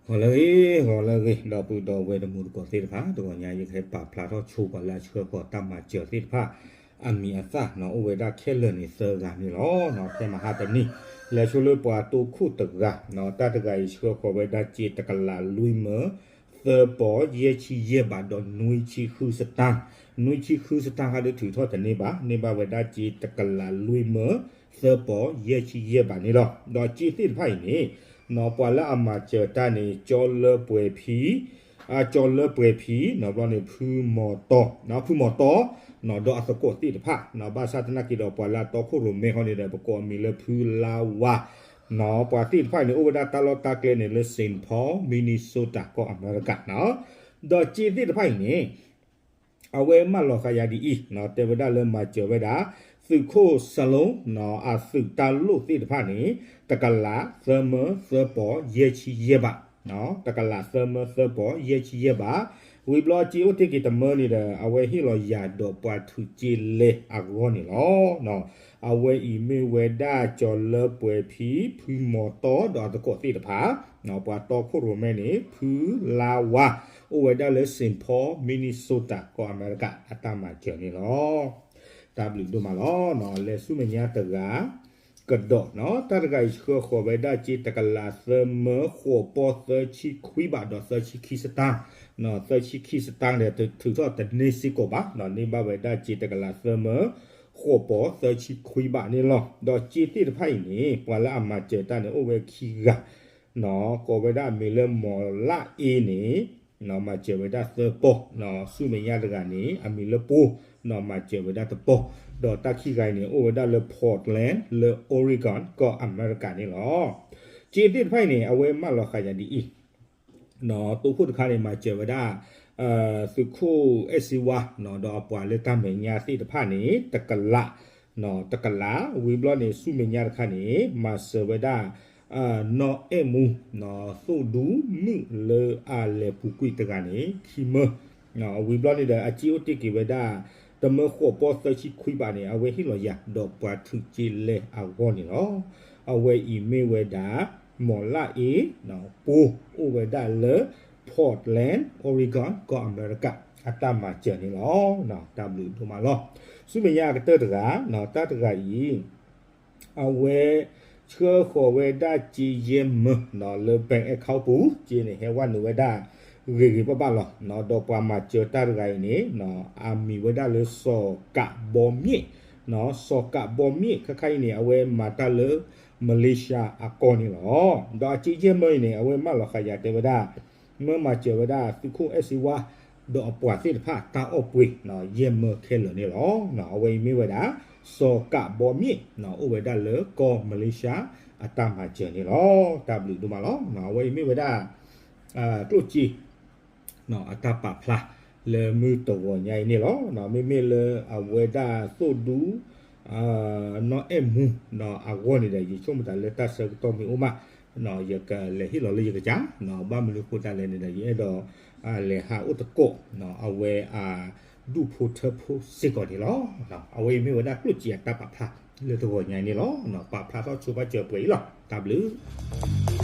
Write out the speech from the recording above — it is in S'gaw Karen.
ဂီၤလၢအဂ့ၤ, ဂီၤလၢအဂ့ၤ, ဒီပုၢ်ဒီဝဲၢ်တံၤသကိးသ့ၣ်တဖၣ်, တဂီၤညါယကဟဲပာ်ဖျါထီၣ်ဆိပှၤလၢအဆှၢဃီၤတၢ်မၤစၢၤသ့ၣ်တဖၣ် အမံၤအသၣ်နီၤ အိၣ်ဝဲဒၣ်ခဲလၢာ်န့ၣ်သၢဂၤန့ၣ်လီၤ. ဖဲမဟါတနံၤ လဲၤဆိလၢပှၤတိခိၣ်တဂၤနီၤ တၢ်တဂၤအံၤဆှၢဃီၤဝဲဒၣ်စ့တကလးလွံၢ်မၢ သၢပီၤယဲၢ်ဆံယဲၢ်ဘး ဒီးနွံဆံဃုစတၢၣ်, နွံဆံဃုစတၢၣ်ဟါဒုးထုးထီၣ်တန့ၢ်ဘၣ်, န့ၢ်ဘၣ်ဝဲဒၣ်စ့တကလးလွံၢ်မၢ သၢပီၤယဲၢ်ဆံယဲၢ်ဘးန့ၣ်လီၤ. ဒီးစ့သ့ၣ်တဖၣ်အံၤန့ၣ်နီၤ ပှၤလၢအမၤစၢၤတၢ်န့ၣ် ကၠီလၢပှဲၤဖံ ကၠီလၢပှဲၤဖံနီၤ ဘျီန့ၣ် ဖုမီၤတီ ဖုမီၤတီ ဒီးအသကိးသ့ၣ်တဖၣ်နီၤ ဘၣ်ဆၣ်သနာ်က့ဒီးပှၤလၢအတီခိၣ်ရိၣ်မဲဃီန့ၣ်ဒီး ပကိးအမံၤလၢဖုလါဝါနီၤ ပှၤသ့ၣ်တဖၣ်အံၤန့ၣ် အိၣ်ဝဲဒၣ်တၢ်လီၢ်တၢ်ကျဲန့ၣ်လၢ Saint Paul Minnesota ကီၢ်အမဲရကၤနီၤ ဒီးစ့သ့ၣ်တဖၣ်အံၤန့ၣ် အဝဲမၢလီၤဃာ်ယၤဒ်အံၤနီၤ တဲဝဲဒၣ်လၢမၤစၢၤဝဲဒၣ် သုးခိၣ်စလိနီၤ အသုးတၢ်လိၣ်သ့ၣ်တဖၣ်န့ၣ် တကလးသၢမၢသၢပီၤယဲၢ်ဆံယဲၢ်ဘး, တကလးသၢမၢသၢပီၤယဲၢ်ဆံယဲၢ်ဘး, ဝံၤဘျီစ့အိၣ်တ့ၢ်က့ၤတမၢန့ၣ်ဒီး အဝဲဟ့ၣ်လီၤယၤဒီးပှၤထုးစ့လဲအဂီၢ်န့ၣ်လီၤ. အဝဲအံၤမ့ၢ်ဝဲဒၣ်ကၠီၤလၢပှဲၤဖံ ဖုမီၤတီဒီးအသကိးသ့ၣ်တဖၣ် ပှၤတီခိၣ်ရိၣ်မဲန့ၣ် ဖုလါဝါ အိၣ်ဝဲဒၣ်လၢ Saint Paul Minnesota ကီၢ်အမဲရကၤ အတၢ်မၤစၢၤန့ၣ်လီၤ. တၢ်ဘျုးဒိၣ်မးလီၤ. လဲၤဆူမဲာ်ညါတဂၤကဒီးနီၤ တၢ်တဂၤအံၤဆှၢဃီၤဝဲဒၣ်စ့တကလးသၢမၢ ဃိးပီၤသၢဆံခွံဘး ဒီးသၢဆံခံစတၢၣ်, သၢဆံခံစတၢၣ်ဒီးထုးထီၣ်တန့ၢ်စ့ၢ်ကီးဘၣ်နီၤ န့ၢ်ဘၣ်ဝဲဒၣ်စ့တကလးသၢမၢ ဃိးပီၤသၢဆံခွံဘးန့ၣ်လီၤ. ဒီးစ့သ့ၣ်တဖၣ်အံၤန့ၣ် ပှၤလၢအမၤစၢၤတၢ်န့ၣ် အိၣ်ဝဲခံဂၤ ကိးဝဲဒၣ်အမံၤလၢ မီၤလၢအ့န့ၣ် မၤစၢၤဝဲဒၣ်သၢပီၤ, ဆူမဲာ်ညါတဂၤန့ၣ် အမံၤလၢပိ, မၤစၢၤဝဲဒၣ်တပီၤ, ဒီးတၢ်ခံဂၤအံၤန့ၣ် အိၣ်ဝဲဒၣ်လၢ Portland လၢ Oregon ကီၢ်အမဲရကၤန့ၣ်လီၤ. စ့သ့ၣ်တဖၣ်အံၤန့ၣ် အဝဲမၢလီၤဃာ်ယၤဒ်အံၤ တိခိၣ်တခါန့ၣ် မၤစၢၤဝဲဒၣ် သုးခိၣ်အဲၣ်စ့ဝါ ဒီးအပှၤလၢတၢ်မဲာ်ညါသ့ၣ်တဖၣ်န့ၣ် တကလး, တကလး, ဝံၤဘျီန့ၣ် ဆူမဲာ်ညါတခါန့ၣ် မၤစၢၤဝဲဒၣ် နီၢ်အဲၣ်မူ သိၣ်ဒူမုၣ်လၢအလဲၤပူၤကွံာ်တဂၤန့ၣ် ခံမၢ, ဝံၤဘျီန့ၣ်ဒီး အစ့အိၣ်တ့ၢ်က့ၤဝဲဒၣ် တမၢဃိးပီၤသၢဆံခွံဘးန့ၣ် အဝဲဟ့ၣ်လီၤယၤ ဒီးပှၤထုးစ့လဲအဂီၢ်န့ၣ်လီၤ. အဝဲအံၤမ့ၢ်ဝဲဒၣ် မီၤလၢအ့ ပိ အိၣ်ဝဲဒၣ်လၢ Portland Oregon ကီၢ်အမဲရကၤ အတၢ်မၤစၢၤန့ၣ်လီၤ. တၢ်ဘျုးဒိၣ်မးလီၤ. ဆူမဲာ်ညါအကတၢၢ်တဂၤ, တၢ်တဂၤအံၤ အဝဲဆှၢဃီၤဝဲဒၣ်စ့ယဲၢ်မၢ လၢ bank account ပူၤ, စ့န့ၣ်ဟဲဝဲနုာ်ဝဲဒၣ် ဂ့ၤဂ့ၤဘၣ်ဘၣ်လီၤ. ဒီးပှၤမၤစၢၤတၢ်တဂၤအံၤန့ၣ် အမံၤဝဲဒၣ်လၢ စီၤကးဘီမ့ၣ်, စီၤကးဘီမ့ၣ် ခဲခါအံၤန့ၣ် အဝဲမၤတၢ်လၢ Malaysia အကီၢ်န့ၣ်လီၤ. ဒီးအစ့ယဲၢ်မၢအံၤန့ၣ် အဝဲမၢလီၤဃာ်ယၤတဲဝဲဒၣ် မၢမၤစၢၤဝဲဒၣ်သုးခိၣ်အဲၣ်စ့ဝါ ဒီးအပှၤသ့ၣ်တဖၣ်တၢ်အီၣ်ပှ့ၤ ယဲၢ်မၢခဲလၢာ်န့ၣ်လီၤ. အဝဲအံၤမ့ၢ်ဝဲဒၣ် စီၤကးဘီမ့ၣ် အိၣ်ဝဲဒၣ်လၢကီၢ် Malaysia အတၢ်မၤစၢၤန့ၣ်လီၤ. တၢ်ဘျုးဒိၣ်မးလီၤ. အဝဲအံၤမ့ၢ်ဝဲဒၣ် ကျိၣ်စ့ အတၢ်ပာ်ဖျါလၢမုၢ်တဂီၤညါအံၤန့ၣ်လီၤ. မ့မ့ၢ်လၢအဝဲဒၣ်သိၣ်ဒူ နီၢ်အဲၣ်မူ အဂီၢ်န့ၣ်ဒီး ယဆိကမိၣ်တၢ်လၢတၢ်ဆၢကတီၢ်မ့ၢ်အိၣ်မး ယကလဲၤဟ့ၣ်လီၤလၢယကစၢ်, ဘၣ်မနုၤဃိတၢ်လဲၣ်န့ၣ်ဒီး ယအဲၣ်ဒိး လဲၤဟးအိၣ်သကိး အဝဲအဒူၣ်ဖိထၢဖိစ့ၢ်ကီးန့ၣ်လီၤ. အဝဲအံၤမ့ၢ်ဝဲဒၣ်ကျိၣ်စ့အတၢ်ပာ်ဖျါလၢတဂီၤညါအံၤန့ၣ်လီၤ. ပာ်ဖျါထီၣ်ဆိပာ်စၢၤပှဲၤအံၤလီၤ. တၢ်ဘျုး